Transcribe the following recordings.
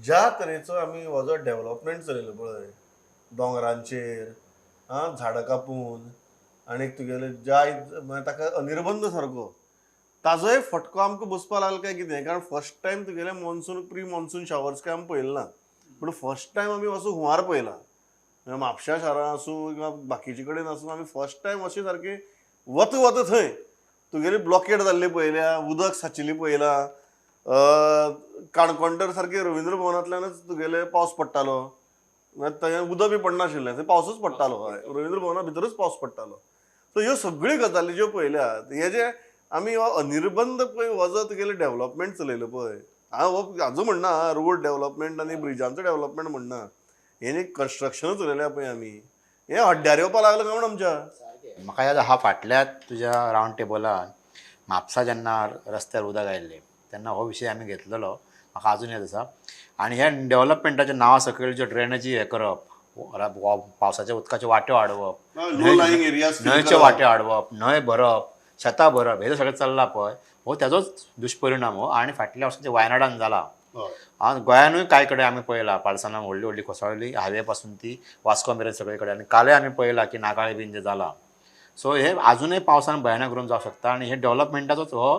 ज्या तरेचो आमी हो जो डेव्हलपमेंट चलयलो पळय दोंगरांचेर, आं, झाडां कापून आनी तुगेले ज्या मागीर ताका अनिर्बंध सारको ताजोय फटको आमकां बसपा लागलो काय कितें, कारण फर्स्ट टायम तुगेले मॉन्सून, प्री मॉन्सून शावर्स काय आमी पळयले ना, पूण फर्स्ट टायम आमी असो हुंवार पळयला. म्हापश्या शारां आसूं किंवा बाकीचे कडेन आसूं, आमी फर्स्ट टायम अशें सारकें वता वता थंय तुगेली ब्लॉकेड जाल्ली पळयल्या, उदक साचिल्ली पळयलां. काणकोण तर सारकें रविंद्र भवनांतल्यानच तुगेले पावस पडटालो, थंय उदक बी पडनाशिल्लें, थंय पावसूच पडटालो, हय, रविंद्र भवना भितरूच पावस पडटालो. सो ह्यो सगळ्यो गजाली ज्यो पळयल्यात, हे जे आमी हो अनिर्बंध पळय हो जो तुगेले डेव्हलपमेंट चलयलो पळय, हांव हो हाजो म्हणना रोड डेव्हलपमेंट आनी ब्रिजांचो डेव्हलपमेंट म्हणना, हें जें कन्स्ट्रक्शन चलयल्या पळय आमी, हें हड्ड्यार येवपा लागलें काय म्हूण आमच्या. म्हाका याद आहा फाटल्या तुज्या रावंड टेबलान म्हापसा जेन्ना रस्त्यार उदक आयिल्लें तेन्ना हो विशय आमी घेतलेलो, म्हाका आजून याद आसा. आनी ह्या डेव्हलपमेंटाच्या नांवा सकयल ज्यो ड्रेनेजी हें करप, पावसाच्या उदकाच्यो वाट्यो हाडवप, लो लाईंग एरियाज न्हंयच्यो वाट्यो हाडवप, न्हंय भरप, शेतां भरप, हें सगळें चल्लां पळय, हो ताजोच दुश्परिणाम हो. आनी फाटल्या वर्सा जें वायनाडान जाला, गोंयानूय कांय कडेन आमी पळयलां, पालसणां व्हडली व्हडली कोसळ्ळी हायवे पासून ती वास्को मेरेन सगळे कडेन, आनी कालय आमी पळयलां की नागाळे बीन जें जालां. सो हे आजुनूय पावसान भयानक करून जावंक शकता. आनी हे डेव्हलपमेंटाचोच हो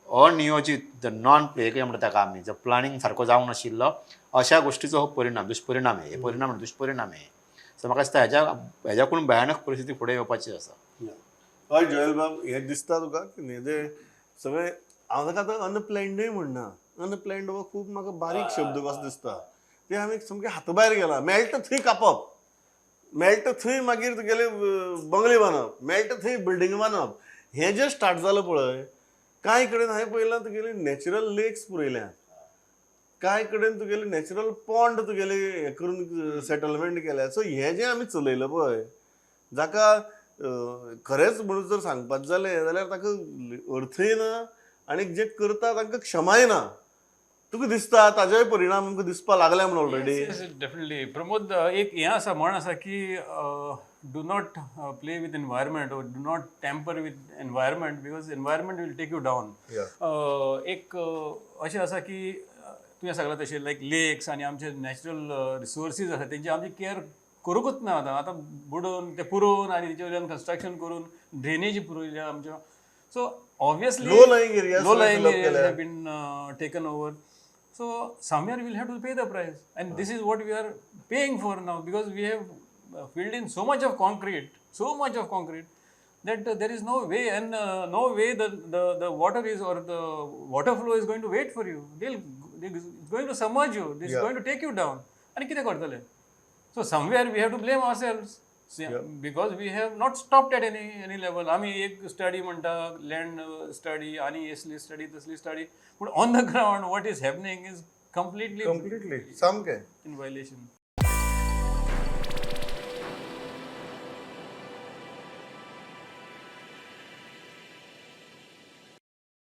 अनियोजीत, नॉन प्ले कितें म्हणटा ताका आमी, जो प्लॅनिंग सारको जावंक नाशिल्लो, अशा गोश्टीचो हो परिणाम, दुश्परिणाम, हे परिणाम दुश्परिणाम हे. सो म्हाका दिसता हेज्याकून भयानक परिस्थिती फुडें येवपाची आसा. हय जोएल बाब, हें दिसता तुका की हें जें सगळें, हांव ताका आतां अनप्लॅन्डूय म्हणना, अनप्लॅन्ड हो खूब म्हाका बारीक शब्द कसो दिसता, ते आमी सामकें हाता भायर गेला. मेळटा थंय कापप, मेळटा थंय मागीर तुगेले बंगले बांदप, मेळटा थंय बिल्डींग बांदप, हें जें स्टार्ट जालां पळय, कांय कडेन हांवें पळयलां तुगेले नॅचरल लेक्स पुरयल्या, कांय कडेन तुगेले नॅचरल पॉन्ड तुगेले हें करून सेटलमेंट केल्या. सो हें जें आमी चलयलां पळय, जाका खरेंच म्हणून जर सांगपाक जालें जाल्यार ताका अर्थय ना आनी जे करता तांकां क्षमाय ना. तुका दिसता ताजोय परिणाम आमकां दिसपा लागल्या म्हणून ऑलरेडी? डेफिनेटली प्रमोद, एक हें आसा, म्हण आसा की do not play with environment or do not tamper with environment because environment will take you down. एक अशें आसा की तुवें सांगलां तशें लायक लेक्स आनी आमचे नॅचरल रिसोर्सीस आसा तेंची आमची केअर करूंकच ना. आतां आतां बुडोवन ते पुरोवन आनी तेचे वयल्यान कन्स्ट्रक्शन करून ड्रेनेज पुरयल्या आमच्यो. So obviously low lying areas low lying fill up areas केल्या. have been taken over. So somewhere we'll have to pay the price, and this is what we are paying for now, because we have filled in so much of concrete, so much of concrete that there is no way, and no way the water is or the water flow is going to wait for you. It's going to submerge you. This is going to take you down. आनी कितें करतले? So somewhere we have to blame ourselves. See, because we have not stopped at any level. आमी एक study म्हणटा, land study आनी असली study तसली study, पूण on the ground what is happening is completely completely सामकें इन वायलेशन.